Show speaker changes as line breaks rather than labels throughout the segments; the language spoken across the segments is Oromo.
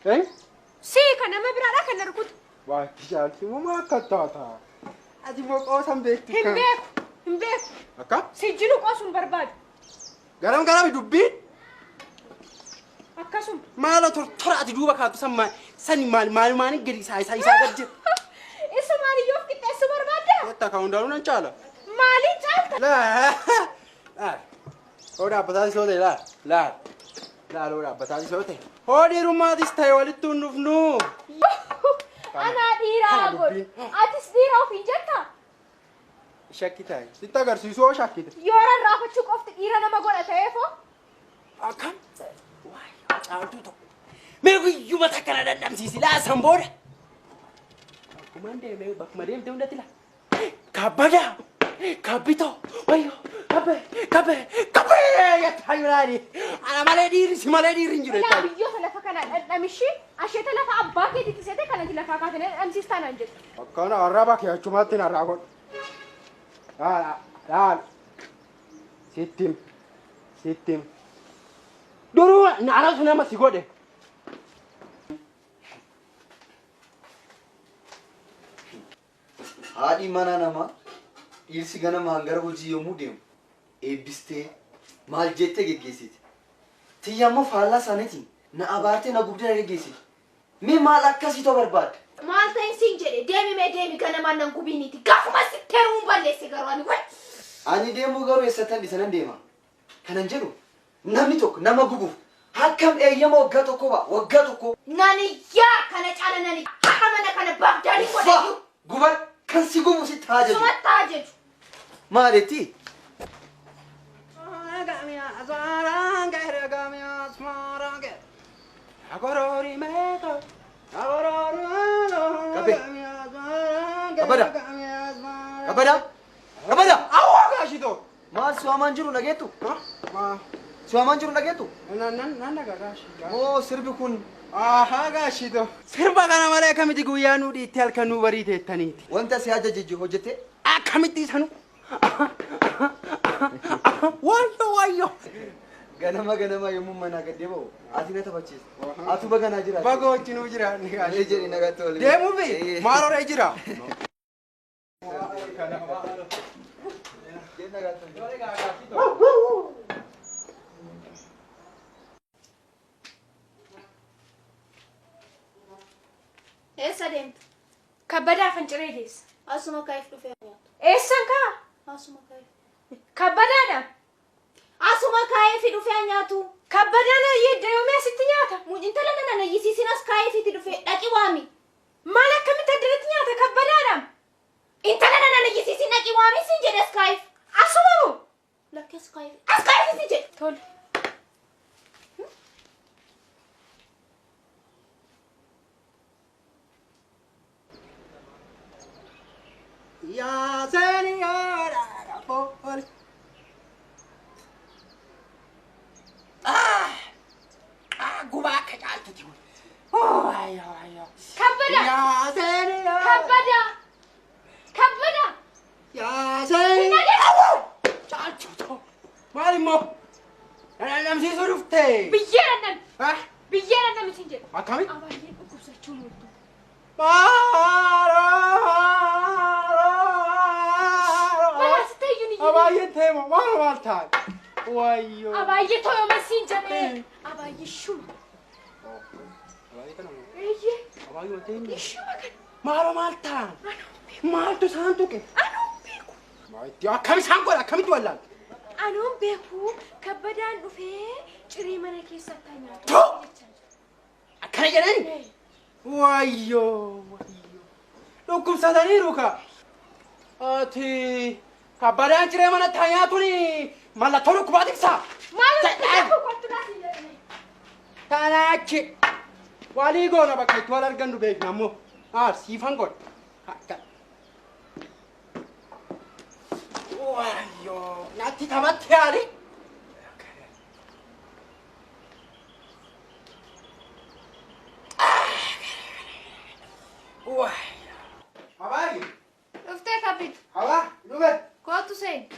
Eh?
Sii kan nama biraadha kan na rukutu.
Waa caaltu moo akka taata? Ati moo qoosan beektu
Hin beeku. Hin beeku.
Akka?
Si jiru qoosuun barbaadu.
Garam garami dubbiin?
Akkasuma.
Maala tortora ati duuba kaatu san maal sani maal maal maaliin gadi isaa isaa isaa gad jira.
Isa maaliyyoo of qixxeessuu barbaadda?
Wanta ka hundaanuu nan caala.
Maaliin caalta?
Laa laa hoo dhaabbataatis yoo ta'e laa laa laa hoo dhaabbataatis yoo ta'e hoo dhiirummaatis ta'e walitti hin dhufnu.
Anaa dhiiraa
Kana
godhu.
dubbiin.
Atis dhiira ofiin jettaa?
Shakki ta'e sitti agarsiisu hoo shakkite.
Yoo rarraafachuu qofti dhiira nama godha ta'eefoo?
Akkam? Waayee caaltuu tokko. Mee guyyuma takka na dadhabsiisi laa san booda. Bakkumaan deemee bakkuma deemte hundatti laa. Kabbadaa! Kabbitoo! Wayyoo! Kabbee! Kabbee! Kabbee! Jettaa jiraani. Ana malee dhiirri si malee dhiirri hin jiru
Ilaa
jettaa.
biyyoota lafa kanaa dhandhamishii asheeta lafa abbaa keetiitti seete kanatti lafaa kaatanii dhandhamsiistaa naan jedhu.
Akkana arraba kee achumatti narraa godhu. Laala! Laala! Sittim! Sittim! Duruu anatu nama si godhe.
Haadhi mana namaa dhiirsi ganamaan gara hojii yommuu deemu eebbistee maal jettee geggeessiti. Tiyya immoo faallaa isaaniitiin na abaartee na gubdee na geggeessiti. Mee maal akkasii ta'uu barbaadda?
Maal ta'in siin jedhe deemi mee deemi ganamaan nan gubiiniiti gaafuma sitti heerumuun balleesse garuu ani way.
Ani deemuu garuu eessattan dhiisa nan deema. Kanan jedhu namni tokko nama gubuuf akkam eeyyama waggaa tokkoo ba'a waggaa tokkoo.
Nan iyyaa kana caala nan iyya haqa mana kana baabdaanii
Uffaa
godhayyuu
guban kan si gubu sitti haa jaju.
sumatti haa jechu.
Maaletti? Kabe. Kabada. Kabada. Kabada.
Awwa gaashitoo.
Maal si waamaan jiru dhageettu?
Ma
Si waamaan jiru dhageettu?
nan nan nan dhaga gaashi.
Moo sirbi kun
Ahaa gaashitoo. Sirba kana malee akkamitti guyyaa nuu dhiitte halkan nuu bariiteettaniiti.
wanta si ajaje hojjette?
Akkamitti isanu? Wayyo wayyo.
Ganama ganama yommuu manaa gad deebi'u ati na taphachiista. Atu baganaa jiraata.
Baga wajjinuu jiraanne
Mee
gaashitoo.
jedhi nagaatti waliin.
Deemuufi maal horee jira?
Jedhi nagaatti waliin.
Eessa deemta?
Kabbadaa fanciree geessa.
Asuma kaa'eef dhufee nyaatu.
Eessan kaa?
Asuma kaa'eef.
Kabbadaadha.
Asuma kaa'eef dhufee nyaatu.
Kabbadaan yeedda yoomii asitti nyaata?
Intala nana na iyyisiisin as kaa'eefiiti dhufee dhaqi waami.
Maal akkamitti addanatti nyaata kabbadaadha?
Intala nana na iyyisiisin dhaqi waami siin jedhe as kaa'eef.
Asuma moo?
Lakki as kaa'eef. As kaa'eef siin jedhe.
Tole.
Yaa seeniyoodha fooli. Gubaa akka caaltuti. Waayyo waayyo.
Kabbadaa!
Yaa seeniyoodha.
Kabbadaa! Kabbadaa!
Yaa seeniyoodha. Caaltuutu. Maal immoo? Dhandhamsiisuu dhufte.
Biyyee dhandhami!
Ah,
Biyyee dhandhami siin jedhe.
Akkamitti?
Abaayyee dhukkubsachuu mooltu. Maal sitti iyyuu ni
Abaayyeen teema maal maal taate? Wayyoo.
Abaayyee tooyoma siin jedhe. Abaayyee shuma.
Abaayyee kana moo?
Eeyyee.
Abaayyee teema.
Shuma kana.
Maalo maal ta'an? Maaltu isaan tuqe?
Anuun beeku.
Maalitti akkam isaan godha akkamitti wallaalte?
Anuun beeku kabbadaan dhufee ciree mana keessatti nyaatu.
Too! Akkana jedhani? Wayyoo wayyoo. Dhukkubsataniiru ka. Ati kabbadaan ciree mana taa nyaatuun mallattoo dhukkubaati ibsaa.
Maal beeku kottu naaf hin jedhani.
Tanaachi. Walii goona bakka itti wal argannu beekna ammoo. Haa siifan godha. Akka. Wayyoo natti taphatti yaali. Wayyoo. Abaayi.
Dhuftee kabbitu.
Abaa dhufe.
Kootu seeni.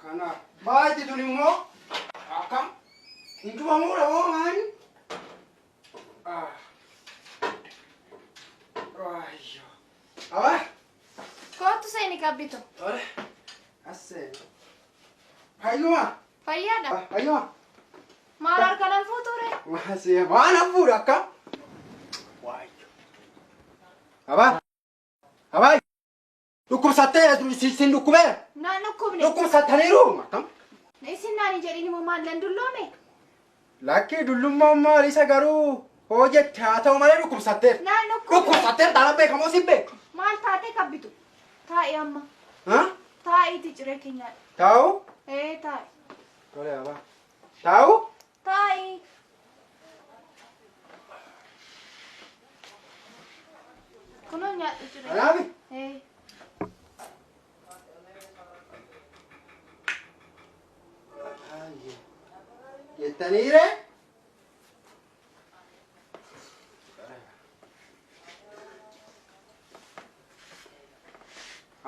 Kana baay'ee tun immoo akkam hin cufamuudha moo maali? Waayyoo. Abaa.
Kootu seeni kabbitu.
Tole. As seeni. Fayyuma.
Fayyaadha.
Fayyuma.
Maal harka nan fuuture?
Waan hafuudha akka. Waayyoo. Abaa. Abaa. Dhukkubsattee sin dhukkubee.
Naan dhukkubne.
Dhukkubsattaniiru. Akkam.
Isin naan hin jedhin immoo maal nan dulloome?
Lakkii dullummaan maal isa garuu hoo jette haa ta'u malee dhukkubsatteef.
Naan dhukkubne.
Dhukkubsatteef taanaan beekamoo sin beeku.
Maal taatee kabbitu? Taa'i amma. Taa'iiti ciree keenyaadha.
Taa'u?
Ee taa'i.
Tole abaa. Taa'u?
Taa'i. Kunoo nyaadhu ciree.
Anaafi?
Ee.
Jettaniire?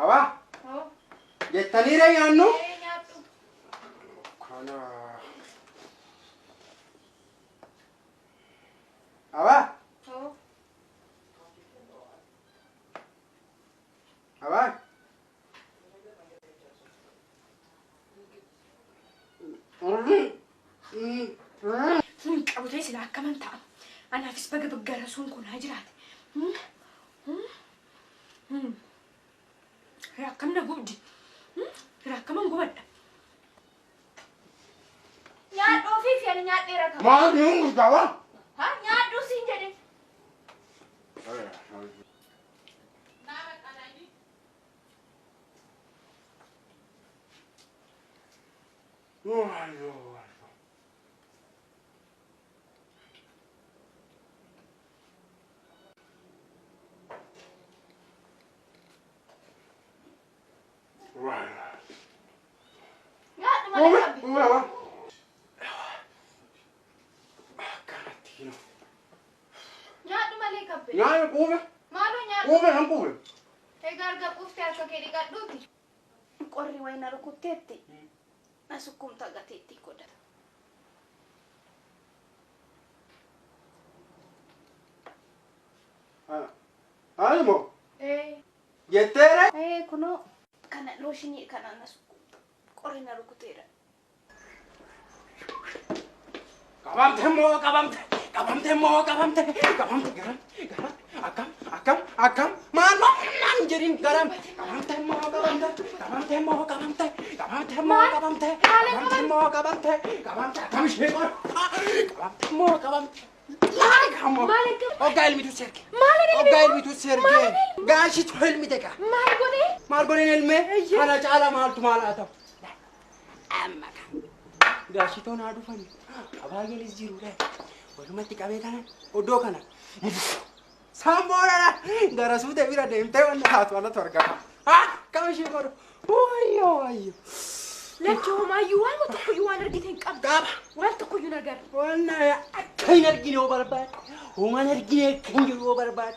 Abaa?
Hoo.
Jettaniire nyaannu?
Ee nyaadhu.
Kana. Abaa?
Hoo.
Abaa?
Sun qabu ta'e sila akkaman ta'a. Anaafis baga baggarasuun kun haa jiraate. Akkam na gubdi. Akkaman gubadha.
Nyaadhu ofiif ani nyaadheera qaba.
Maal niin gurgurtaa?
Ha nyaadhu siin jedhe. Nyaadhu malee qabbi. Nyaadhu malee qabbi.
Nyaanni quufe.
Maaloo nyaadhu.
Quufe nan quufe.
Egaa erga quuftee harka kee dhiqadhuuti. Qorri wayi na rukutteetti. Na sukkumta gateetti godhata.
Ani moo?
Ee.
Jetteere?
Ee kunoo kana looshinii kana na sukkumta. Qorri na rukuteera.
Qabamte moo qabamte? Qabamte moo qabamte? Qabamte garam garam akkam akkam akkam maal maal naan jedhin garam qabamte moo qabamte? Qabamte moo qabamte? Qabamte moo qabamte? Qabamte moo qabamte? Qabamte akkam ishee godhu? Qabamte moo qabamte? Laali kammoo.
Maal akka-
Hoggaa ilmitu serge.
Maal ilmi
Hoggaa
moo?
ilmitu serge. Gaashitu ilmite gaa.
Maal godhee?
Maal godheen ilmee? Kana caala maaltu maal haa ta'u? Amma kan gaashitoon haa dhufani. Abaayyeenis jiruudha. Walumatti qabee kana oddoo kana. Saan boodadha. Gara suutee bira deemtee wanna haatu anatu argama. Haa kam ishee godhu? Wayyoo wayyoo.
Lakki homaayyuu waan tokkoyyuu waan argite hin qabdu.
Qaba.
Waan tokkoyyuu hin agarre.
Wanna akka hin argine yoo barbaade. Homaan argine akka hin jiru yoo barbaade.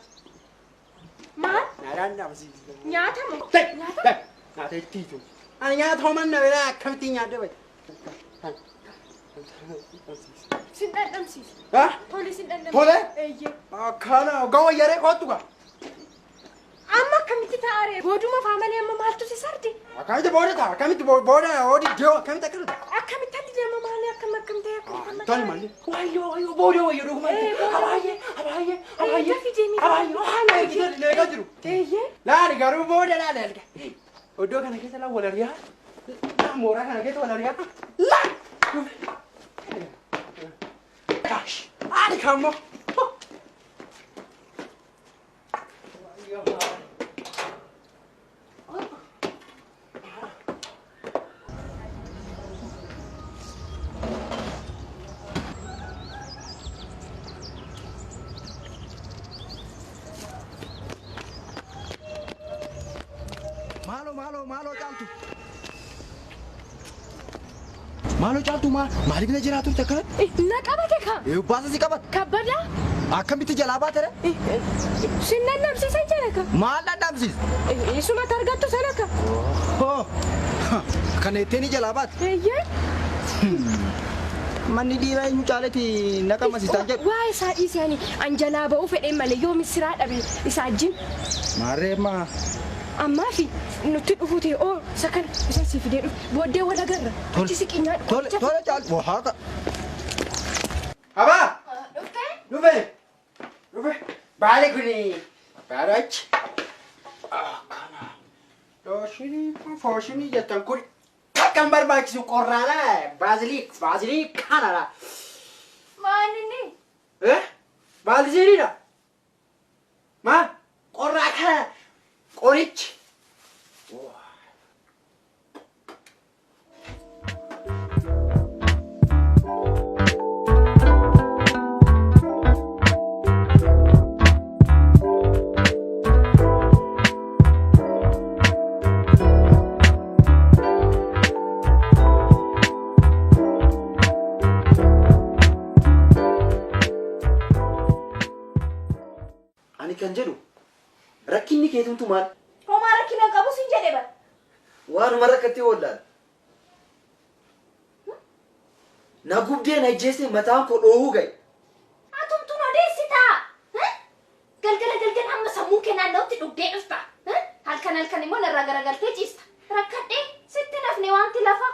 Maal?
Naadhaan dhabsiisa.
Nyaata moo? Nyaata?
Nyaata ittiitu. Ani nyaata homan na biraa akkamittiin nyaadde bahe.
Sin dhandhamsiisu.
Haa?
Tole sin dhandhamsiisu.
Tole?
Eeyyee.
Akkana hoggaa wayyaree kootu gaa.
Amma akkamitti taa'aree? Booduma faa malee amma maaltu si sardi?
Akkamitti booda ta'a? Akkamitti booda oodi dee'oo akkamitti akkana ta'a?
Akkamitti ati deema maali akkam akkam ta'e akkam akkam
Tole malee. Wayyoo wayyoo booda wayyoo dhuguma.
Ee, booda.
Abaayyee abaayyee abaayyee.
Dafii deemi.
Abaayyee waan eegite leegaa jiru.
Eeyyee.
Laali garuu booda laali alga. Oddoo kana keessa laa wal ariyaa. Laa mooraa kana keessa wal ariyaa. Laa. Kaash. Ani kammoo.
Maaloo maaloo maaloo caaltu. Maaloo caaltu maaliif na jiraa turte akkanatti?
Na qabate ka.
Baasa si qabate.
Kabbadaa.
Akkamitti jalaa baate ree?
Sin dhandhamsiisan jala ka.
Maal dhandhamsiis?
Isumatti argattu sana ka.
Hoo! Kana jettee ni jalaa baate.
Eeyyee.
Manni dhiiraa eenyu caalati na qammasistaan jedhu.
Waa isaa dhiisee ani an jalaa ba'uu fedheen malee yoo missiraa dhabe isaa wajjin.
Maarree ammaa.
Ammaa fi nutti dhufuu ta'e oo isa kana isa si fidee dhufe booddee wal agarra. Achi siqii nyaadhu.
Tole tole caaltu. Waa haqa. Abaa!
Dhuftee?
Dhufe! Dhufe! Baali kuni baala achi. Akkana. Looshinii kun fooshinii jettan kun takka hin barbaachisu qorraadha. Baaziliik baaziliik kanadha.
Maal inni?
Eh? Baaziliidha. Maal? Qorraa kana qorichi.
Ani kan jedhu rakkinni keetumtu maal?
Homaa rakkina hin qabu siin jedhe bar.
Waanuma rakkattee wallaal. Na gubdee na ijjeestee mataan koo dhoohuu ga'e.
Atumtuun odeessitaa? Galgala galgala hamma sammuu kee naanna'utti dhugdee dhufta. Halkan halkan immoo narraa garagaltee ciista. Rakkadhee sitti hin hafne waanti lafaa.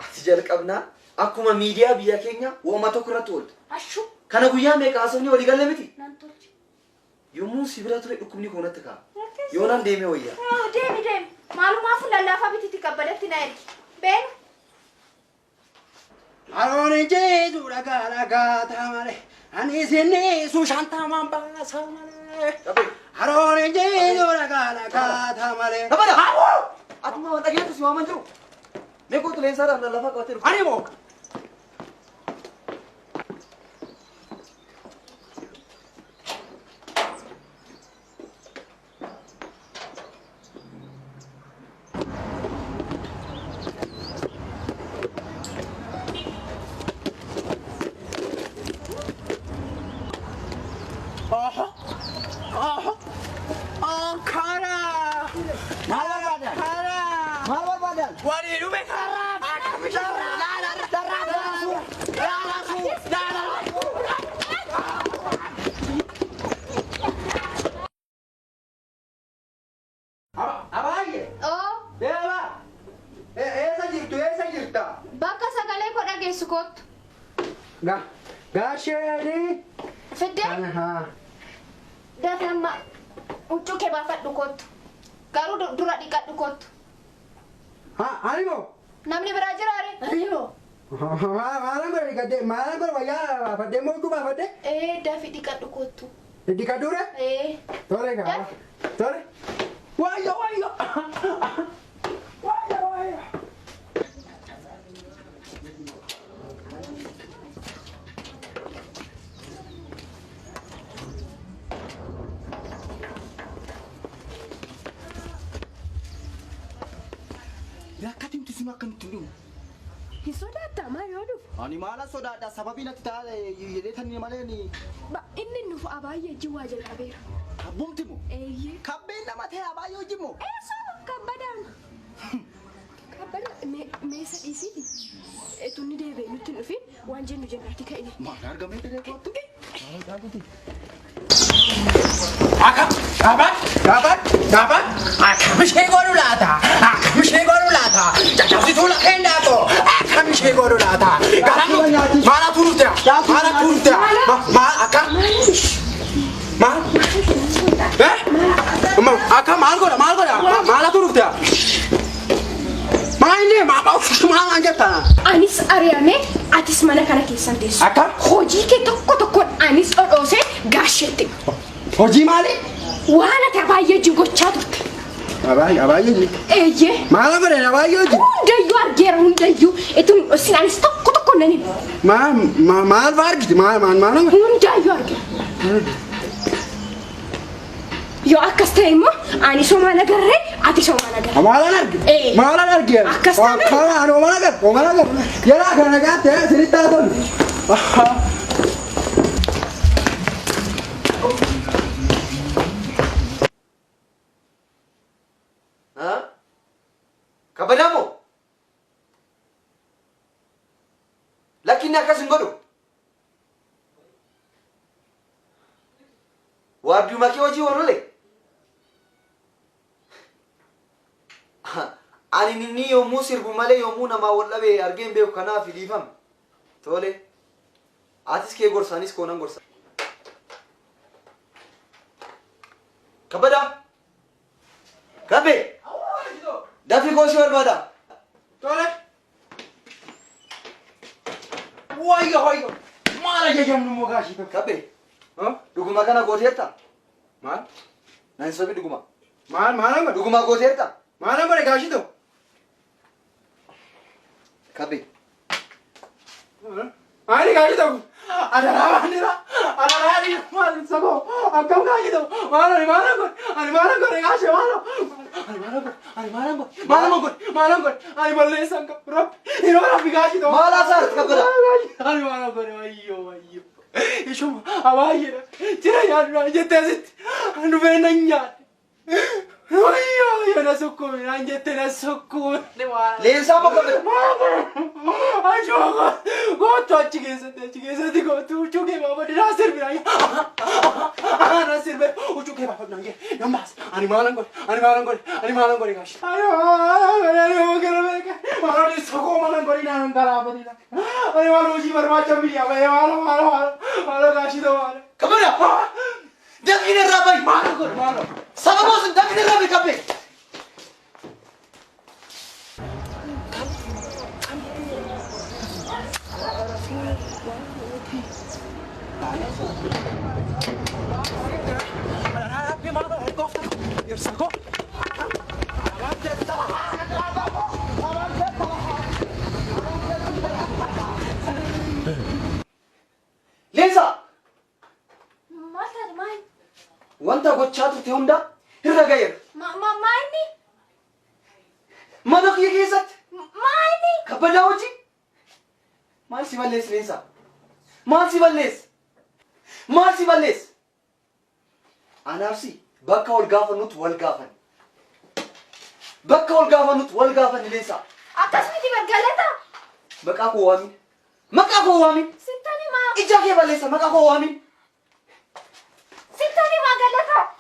Ati jalqabnaa akkuma miidiyaa biyya keenyaa woma tokko irratti oolta.
Hashuu.
Kana guyyaa meeqa haasofnee walii galle miti?
Nan tolche.
Yommuun si bira ture dhukkubni koo natti ka'a. Yoonaan deemee wayya.
Deemi deemi. Maalumaafuu lallaafaa bitiiti kabbadatti na ergi. Beena.
Haroon ijjeetu dhagaa dhagaa ta'a malee. Ani isinniisu shantamaan baasa malee. Haroon ijjeetu dhagaa dhagaa ta'a malee.
Kabada! Atuma waan dhageettu si waaman jiru. Mee kootu leensaadhaan lallaafaa qabatee dhufu.
Ani moo? Oho! Oho! Ankara! Maal barbaadan? Maal barbaadan? Walii dhume karaa! Abaayyee!
Oo.
Eeba! Eessa jirtu? Eessa jirta?
Bakka sagalee koo dhageessu kottu.
Gaasheeni!
Fiddee? Dafi amma huccuu kee baafadhu kottu. Garuu dura dhiqadhu kottu.
Ani moo?
Namni biraa jiraa ree? Ani moo?
Maalan godhe dhiqadhee? Maalan godhe wayyaa baafadhee moo huccuu baafadhee?
Ee dafi dhiqadhu kottu.
Dhiqadhu ree?
Ee.
Tole gaa. Tole. Wayyo wayyo! Wayyo wayyo! Akkati sun akkamitti hin dhumu?
Hin sodaattaa maal yoo dhufu?
Ani maala sodaadha sababii natti ta'a jedhee tanii malee ni.
Inni nuuf abaayyee wajjin waa jalqabeera.
Abbumti moo?
Eeyyee.
Kabbeen nama ta'e abaayyee wajjin moo?
Eessuma kabbadaan. Kabbada meesa dhiisiiti. Etunni deebi'ee nutti hin dhufin waan jennu jennaati ka'ine.
Maal argamee dhiree kootu? Akka gaafan gaafan gaafan akkam ishee godhu laata? Akkam ishee godhu laata? Caccabsituu lafeen daakoo akkam ishee godhu laata? Gara maala turuutea? Maala turuutea? Maal akka? Maal? Eh? Akka maal godha maal godha? Maala turuutea? Maal inni maal maal jettaa?
Anis ari'amee atis mana kana keessan teessu.
Akka?
Hojii kee tokko tokkoon anis dhodhoosee gaasheetti.
Hojii maali?
Waan ati abaayyee wajjin gochaa turte.
Abaayyee wajjin?
Eeyyee.
Maal godhan abaayyee wajjin?
Hundayyuu argeera hundayyuu. Itun isin anis tokko tokkoon nan hima.
Maal fa'aa argite? Maal maal maal?
Hundayyuu argeera. Yoo akkas ta'e immoo ani somaan agarree ati somaan agarree.
Maalan arge?
Ee.
Maalan arge?
Akkas taanaan.
Akkana ani homaan agarre homaan agarre. Yeroo kana nagaatti sirriitti haa tolu.
Kabbadaa moo? Lakkinni akkas hin godhu. Waardiyuma kee hojii oolole. Ani ninni yommuu sirbu malee yommuu namaa wal dhabe argee hin beeku kanaaf dhiifama. Tole. Atis kee gorsa anis koo nan gorsa. Kabbadaa! Kabbee! Dafii koo si barbaada.
Tole. Wayyo wayyo. Maal ajajamnu immoo gaashii tokko.
Kabbee! Dhuguma kana gooteerta?
Maal?
Na hin sobi dhuguma.
Maal maal godhe?
Dhuguma gooteerta?
Maal godhe gaashii tokko?
Kabbee!
Maali gaashii tokko? Adaraa baanira. Adaraa dhiira maal saboo akkam gaashii tokko? Maal ani maal godhe? Ani maal godhe gaashii maal? Ani maal godhe? Ani maal godhe? Maal godhe? Maal godhe? Ani balleessan qabu rabbi. Yeroo rabbi gaashii tokko.
Maal haasa'arti kabbada?
Ani maal godhe wayyoo wayyoo. Ishuma abaayyeedha. Jira nyaadhu jettee asitti. Dhufee nan nyaadhe. Wayyoo wayyoo na sukkuumi naan jettee na sukkuumi.
Leensaa moo kabbada?
Achuma kootu achi keessatti kootu huccuu kee baafadhu naa sirbi naan naa sirbe huccuu kee baafadhu naan jedhe nan baasa ani maalan godhe ani maalan godhe ani maalan godhe gaashi ani maalan godhe ani maalan godhe maalan sokoo maalan godhe naan galaafadhi ani maal hojii barbaacha biyya bahee maalo maalo maalo maalo gaashi ta'u maalo.
Kabbada! Dafii narraa bahi!
Maalo godhe maalo.
Saba koo sun dafii narraa bahi kabbee! Leensaa!
Maal taate maal?
Wanta gochaa turte hunda irra ga'eera.
Maayini?
Mana kiyya keessatti
Maayini?
kabbadaa hojii maal si balleessi Leensaa? Maal si balleessi? Maal si balleessi? Anaaf si bakka wal gaafannutti wal gaafanne. Bakka wal gaafannutti wal gaafanne Leensaa.
Akkas miti galata.
Maqaa koo waamin. Maqaa koo waamin.
Sittan himaa.
Ija kee balleessa maqaa koo waamin.
Sittan himaa galata.